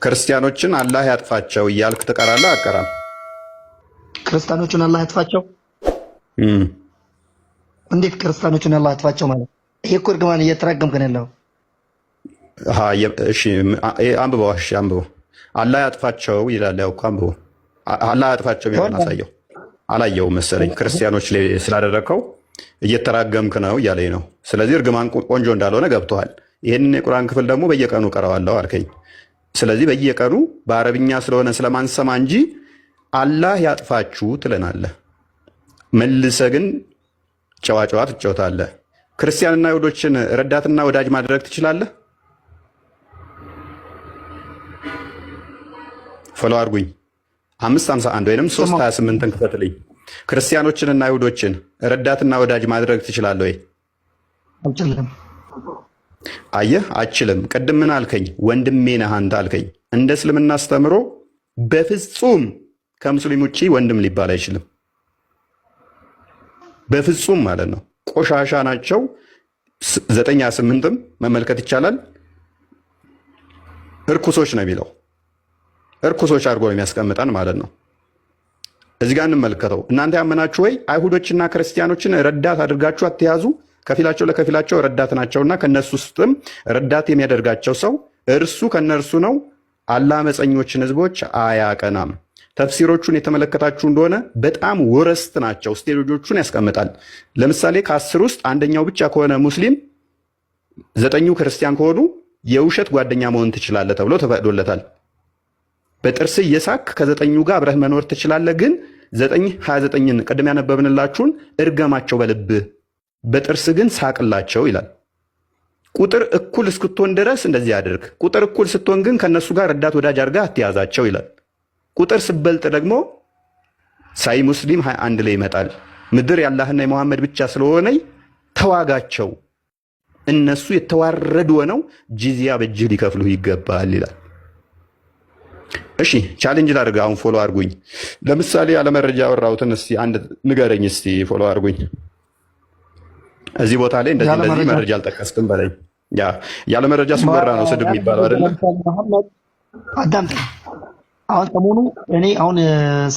ክርስቲያኖችን አላህ ያጥፋቸው እያልክ ትቀራለህ? አቀራም ክርስቲያኖችን አላህ ያጥፋቸው። እንዴት ክርስቲያኖችን አላህ ያጥፋቸው ማለት? ይሄ እኮ እርግማን እየተራገምክ ነው ያለው። እሺ አንብበው። እሺ አንብበው። አላህ ያጥፋቸው ይላል። ያው እኮ አንብበው። አላህ ያጥፋቸው የሚለውን አሳየው። አላየውም መሰለኝ። ክርስቲያኖች ላይ ስላደረግከው እየተራገምክ ነው እያለኝ ነው። ስለዚህ እርግማን ቆንጆ እንዳልሆነ ገብቶሃል። ይህንን የቁርአን ክፍል ደግሞ በየቀኑ ቀረዋለሁ አልከኝ። ስለዚህ በየቀኑ በአረብኛ ስለሆነ ስለማንሰማ እንጂ አላህ ያጥፋችሁ ትለናለህ። መልሰ ግን ጨዋ ጨዋ ትጫወታለህ። ክርስቲያንና ይሁዶችን ረዳትና ወዳጅ ማድረግ ትችላለህ? Follow አድርጉኝ። 551 ወይም 328ን ክፈትልኝ። ክርስቲያኖችንና አይሁዶችን ረዳትና ወዳጅ ማድረግ ትችላለህ ወይ? አልችልም። አየህ፣ አችልም። ቅድም ምን አልከኝ? ወንድሜ ነህ አንተ አልከኝ። እንደ እስልምና አስተምሮ በፍጹም ከሙስሊም ውጭ ወንድም ሊባል አይችልም። በፍጹም ማለት ነው። ቆሻሻ ናቸው። 9:8ም መመልከት ይቻላል። እርኩሶች ነው የሚለው፣ እርኩሶች አድርጎ ነው የሚያስቀምጠን ማለት ነው። እዚህ ጋር እንመልከተው። እናንተ ያመናችሁ ወይ አይሁዶችና ክርስቲያኖችን ረዳት አድርጋችሁ አትያዙ፣ ከፊላቸው ለከፊላቸው ረዳት ናቸውና ከነሱ ውስጥም ረዳት የሚያደርጋቸው ሰው እርሱ ከነርሱ ነው። አላህ አመፀኞችን ህዝቦች አያቀናም። ተፍሲሮቹን የተመለከታችሁ እንደሆነ በጣም worst ናቸው። Stage ኦቹን ያስቀምጣል። ለምሳሌ ከ10 ውስጥ አንደኛው ብቻ ከሆነ ሙስሊም፣ ዘጠኙ ክርስቲያን ከሆኑ የውሸት ጓደኛ መሆን ትችላለህ ተብሎ ተፈቅዶለታል። በጥርስ እየሳክ ከዘጠኙ ጋር አብረህ መኖር ትችላለህ። ግን 9:29ን ቅድም ያነበብንላችሁን እርገማቸው በልብህ፣ በጥርስ ግን ሳቅላቸው ይላል። ቁጥር እኩል እስክትሆን ድረስ እንደዚህ አድርግ። ቁጥር እኩል ስትሆን ግን ከእነሱ ጋር ረዳት ወዳጅ አድርገህ አትያዛቸው ይላል። ቁጥር ስበልጥ ደግሞ ሳሂህ ሙስሊም 21 ላይ ይመጣል። ምድር የአላህና የመሐመድ ብቻ ስለሆነ ተዋጋቸው፣ እነሱ የተዋረዱ ሆነው ጂዚያ በእጅህ ሊከፍሉ ይገባል ይላል። እሺ challenge ላድርግ። አሁን follow አድርጉኝ። ለምሳሌ ያለመረጃ ያወራሁትን እስቲ አንድ ንገረኝ። እስቲ follow አድርጉኝ። እዚህ ቦታ ላይ እንደዚህ እንደዚህ መረጃ አልጠቀስክም በለኝ። ያ ያለ መረጃ ሲወራ ነው ስድብ የሚባለው አይደለ? አዳምጠኝ። አሁን ሰሞኑ እኔ አሁን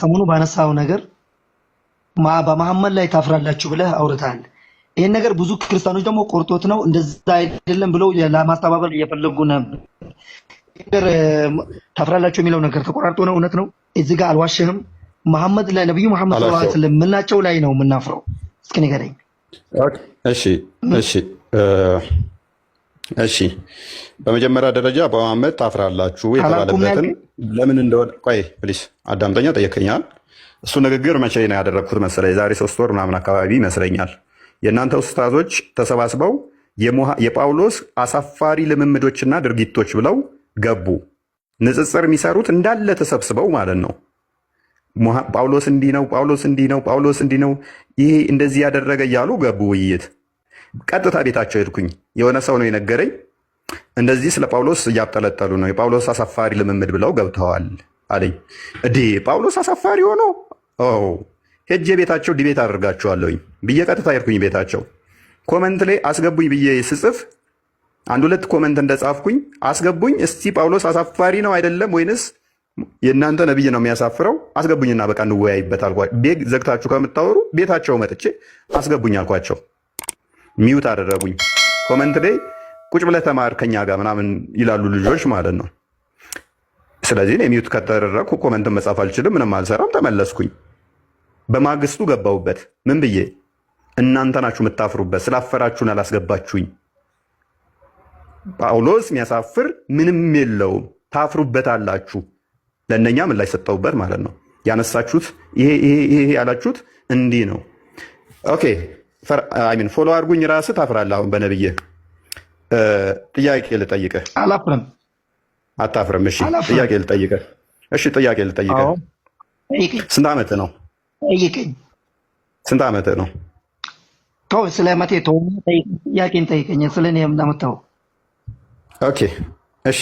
ሰሞኑ ባነሳው ነገር በመሐመድ ላይ ታፍራላችሁ ብለህ አውርተሃል። ይህን ነገር ብዙ ክርስቲያኖች ደግሞ ቆርጦት ነው እንደዛ አይደለም ብለው ለማስተባበል እየፈለጉ ነበር። ነገር ታፍራላችሁ የሚለው ነገር ተቆራርጦ ነው። እውነት ነው። እዚህ ጋር አልዋሽህም። መሐመድ ላይ ነብዩ መሐመድ ሰለላሁ ዐለይሂ ወሰለም ምናቸው ላይ ነው የምናፍረው? እስኪ ንገረኝ። እሺ እሺ እሺ። በመጀመሪያ ደረጃ በመሐመድ ታፍራላችሁ የተባለበትን ለምን እንደሆነ ቆይ please አዳምጠኛ። ጠየቀኛል። እሱ ንግግር መቼ ነው ያደረግኩት መሰለኝ? የዛሬ 3 ወር ምናምን አካባቢ ይመስለኛል። የእናንተ ኡስታዞች ተሰባስበው የጳውሎስ አሳፋሪ ልምምዶችና ድርጊቶች ብለው ገቡ። ንጽጽር የሚሰሩት እንዳለ ተሰብስበው ማለት ነው። ጳውሎስ እንዲህ ነው፣ ጳውሎስ እንዲህ ነው፣ ጳውሎስ እንዲህ ነው፣ ይሄ እንደዚህ ያደረገ እያሉ ገቡ ውይይት። ቀጥታ ቤታቸው ሄድኩኝ። የሆነ ሰው ነው የነገረኝ። እንደዚህ ስለ ጳውሎስ እያብጠለጠሉ ነው፣ የጳውሎስ አሳፋሪ ልምምድ ብለው ገብተዋል አለኝ። እዴ ጳውሎስ አሳፋሪ ሆኖ ሄጄ ቤታቸው debate አደርጋቸዋለሁኝ ብዬ ቀጥታ ሄድኩኝ ቤታቸው። Comment ላይ አስገቡኝ ብዬ ስጽፍ አንድ ሁለት comment እንደጻፍኩኝ አስገቡኝ። እስቲ ጳውሎስ አሳፋሪ ነው አይደለም ወይንስ የእናንተ ነብይ ነው የሚያሳፍረው? አስገቡኝና በቃ እንወያይበት አልኳቸው። ቤት ዘግታችሁ ከምታወሩ ቤታቸው መጥቼ አስገቡኝ አልኳቸው። Mute አደረጉኝ። Comment ላይ ቁጭ ብለህ ተማር ከኛ ጋር ምናምን ይላሉ ልጆች ማለት ነው። ስለዚህ እኔ mute ከተደረግኩ comment ን መጻፍ አልችልም፣ ምንም አልሰራም። ተመለስኩኝ። በማግስቱ ገባሁበት። ምን ብዬ? እናንተ ናችሁ የምታፍሩበት፣ ስላፈራችሁን አላስገባችሁኝ። ጳውሎስ የሚያሳፍር ምንም የለውም፣ ታፍሩበታላችሁ። ለእነኛ ምላሽ ሰጠሁበት ማለት ነው። ያነሳችሁት ይሄ ይሄ ይሄ ያላችሁት እንዲህ ነው። Okay I mean follow አድርጉኝ። ራስህ ታፍራለህ። አሁን በነብይህ ጥያቄ ልጠይቅህ። አላፍርም። አታፍርም? እሺ ጥያቄ ልጠይቅህ። እሺ ጥያቄ ልጠይቅህ። ስንት ዓመትህ ነው? ጠይቀኝ። ስንት ዓመትህ ነው? ተው፣ ስለ ዓመቴ ተው፣ ጥያቄን ጠይቀኝ። ስለ እኔ የምታመጣው Okay እሺ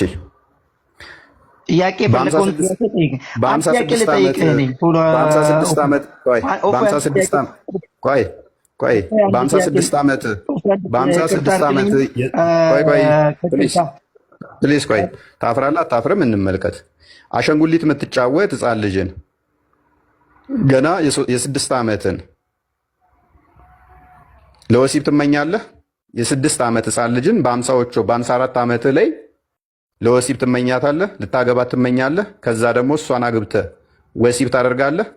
ጥያቄ ፈለከውን ጥያቄ ጠይቀኝ። በሀምሳ አንድ ጥያቄ ስድስት ዓመት ልጠይቅህ እኔ በሀምሳ ስድስት ዓመት ቆይ በሀምሳ ስድስት ዓመት ቆይ ቆይ በሀምሳ ስድስት ዓመት በሀምሳ ስድስት ዓመት ቆይ ቆይ please Please ቆይ፣ ታፍራለህ አታፍርም? እንመልከት። አሻንጉሊት የምትጫወት ህፃን ልጅን ገና የ6 ዓመትን ለወሲብ ትመኛለህ? የ6 ዓመት ህፃን ልጅን በ50ዎቹ በ54 ዓመትህ ላይ ለወሲብ ትመኛታለህ? ልታገባት ትመኛለህ? ከዛ ደግሞ እሷን አግብተህ ወሲብ ታደርጋለህ?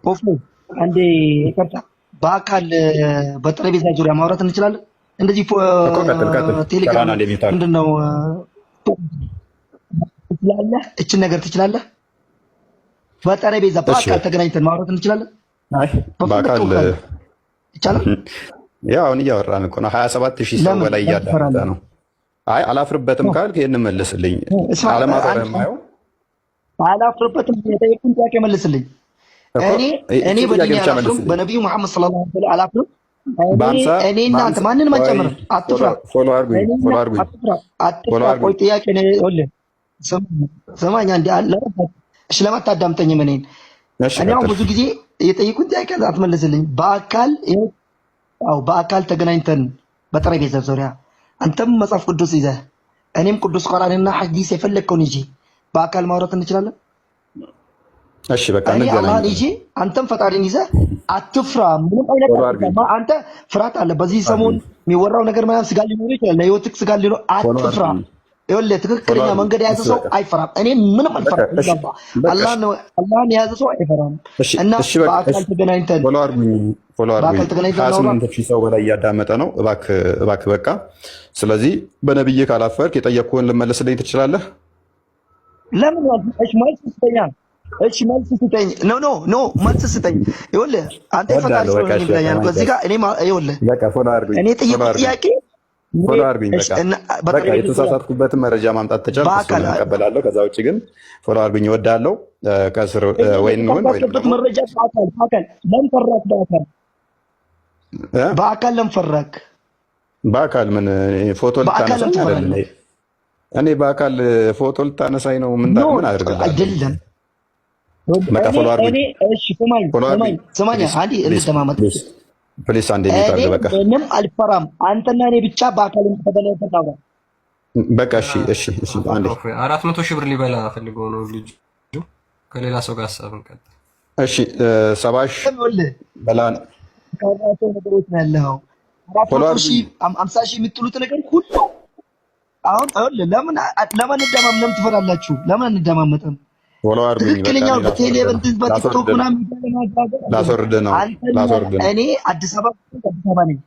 ኦፍ አንዴ ይቅርታ፣ በአካል በጠረጴዛ ዙሪያ ማውራት እንችላለን። እንደዚህ እኮ ቀጥል ቀጥል። ቴሌግራም ሰላም አንዴ mute አድርግ። ምንድን ነው ትችላለህ? እችን ነገር ትችላለህ? በጠረጴዛ በአካል ተገናኝተን ማውራት እንችላለን። አይ በአካል በፈለግከው ቀን ይቻላል። ያው አሁን እያወራን እኮ ነው። 27,000 ሰው ለምን በላይ እያዳመጠ ትፈራለህ? ነው። አይ አላፍርበትም ካልክ ይህን መልስልኝ። እስማ አለማፈርህ የማየው አላፍርበትም። የጠየቅኩህን ጥያቄ መልስልኝ። እኮ እኔ እኔ እቺ ጥያቄ በዲኔ ብቻ አላፍርም፣ መልስልኝ። በነቢዩ መሐመድ ሰለላሁ ዐለይሂ ወሰለም አላፍርም። እኔ በ50 እኔ እናንተ በ50 ማንንም ቆይ አንጨምርም። አትፍራ፣ follow አድርጉኝ፣ እኔና follow አድርጉኝ፣ አትፍራ፣ follow አትፍራ። ቆይ አድርጉኝ። ጥያቄ ነው። ይኸውልህ ስማኝ አንዴ አለ። እሺ ለምን አታዳምጠኝም? እኔን እሺ እኔ አሁን ቀጥል። ብዙ ጊዜ የጠየቁን ጥያቄ አትመልስልኝ። በአካል ይኸው፣ አዎ በአካል ተገናኝተን በጠረጴዛ ዙሪያ አንተም መጽሐፍ ቅዱስ ይዘህ እኔም ቅዱስ ቁርአንና ሐዲስ የፈለግከውን ይዤ በአካል ማውራት እንችላለን። እሺ በቃ እኔ እንገናኝ። አላህን ይዤ አንተም ፈጣሪን ይዘህ አትፍራ፣ ምንም አይነት follow አትፍራ። አድርጉኝ፣ አንተ ፍርሃት አለ። በዚህ ሰሞን አድርጉኝ፣ የሚወራው ነገር ምናምን ስጋት ሊኖር ይችላል። ለህይወትህ ስጋት ሊኖር follow አትፍራ። አድርጉኝ፣ ይኸውልህ follow ትክክለኛ አድርጉኝ። መንገድ የያዘ እሺ ሰው በቃ አይፈራም። እኔ ምንም በቃ አልፈራም። እሺ ገባ? በቃ እሺ አላህን የያዘ ሰው አይፈራም። እሺ እና እሺ በቃ እሺ በአካል ተገናኝተን follow አድርጉኝ፣ follow አድርጉኝ። በአካል ተገናኝተን ሀያ እናውራ። ስምንት ሺህ ሰው በላይ እያዳመጠ ነው። እባክህ እባክህ በቃ። ስለዚህ በነብዬ ካላፈርክ የጠየቅኩህን ልመለስልኝ ትችላለህ? ለምን ያልኩህ? እሺ መልስ ስጠኛ። እሺ መልስ ስጠኝ። No no no መልስ ስጠኝ። ይኸውልህ አንተ የፈጣሪ እወዳለሁ። ሰው በቃ ነኝ እሺ በቃ ብለኛል። በዚህ ጋር እኔ ይኸውልህ በቃ follow አድርጉኝ፣ እኔ follow የጠየቁት አድርጉኝ፣ ጥያቄ follow አድርጉኝ። እሺ በቃ እና በቃ በጠረጴዛ ዙሪያ የተሳሳትኩበትን መረጃ ማምጣት ተቻልክ፣ እሱን በአካል እቀበላለሁ። ከዛ ውጭ ግን follow አድርጉኝ፣ እወዳለሁ። ከስር ወይ እንሁን ወይንም የተሳሳትክበት ደግሞ መረጃ በአካል ለምን ፈራክ? በአካል እ? በአካል ለምን ፈራክ? በአካል ምን ፎቶ በአካል ለምን ልታነሳኝ አይደል? ትፈራለህ? እኔ በአካል ፎቶ ልታነሳኝ ነው? ምን No ምን አደርግልሃለሁ? አይደለም። በቃ እኔ follow አድርጉኝ፣ እኔ እሺ ስማኝ follow ስማኝ አድርጉኝ። ስማኝ please አንዴ please እንደማመጥ please please አንዴ mute እኔ አድርግ። በቃ ምንም አልፈራም። አንተና እኔ ብቻ በአካል ተገናኝተን እናውራ። በቃ እሺ እሺ እሺ አንዴ 400,000 ብር ሊበላ ፈልገው ነው ልጁ። ከሌላ ሰው ጋር ሀሳብ እንቀጥል። እሺ ሰባሽ ይኸውልህ በላን ካሏቸው ነገሮች ነው ያለኸው። አራት follow መቶ አድርጉኝ። ሺህ 50,000 የምትሉት ነገር ሁሉ አሁን ይኸውልህ ለምን ለምን እንደማም ለምን ትፈራላችሁ? ለምን እንደማመጥም? follow አድርጉኝ። በቃ ትክክለኛው እኔ በቴሌ ላስወርድ ነው በእንትን በቲክቶክ ላስወርድ ነው ምናምን የሚባለው ነገር አይደለም። ላስወርድ ነው አንተና ላስወርድ ነው። እኔ አዲስ አበባ አዲስ አበባ ነኝ።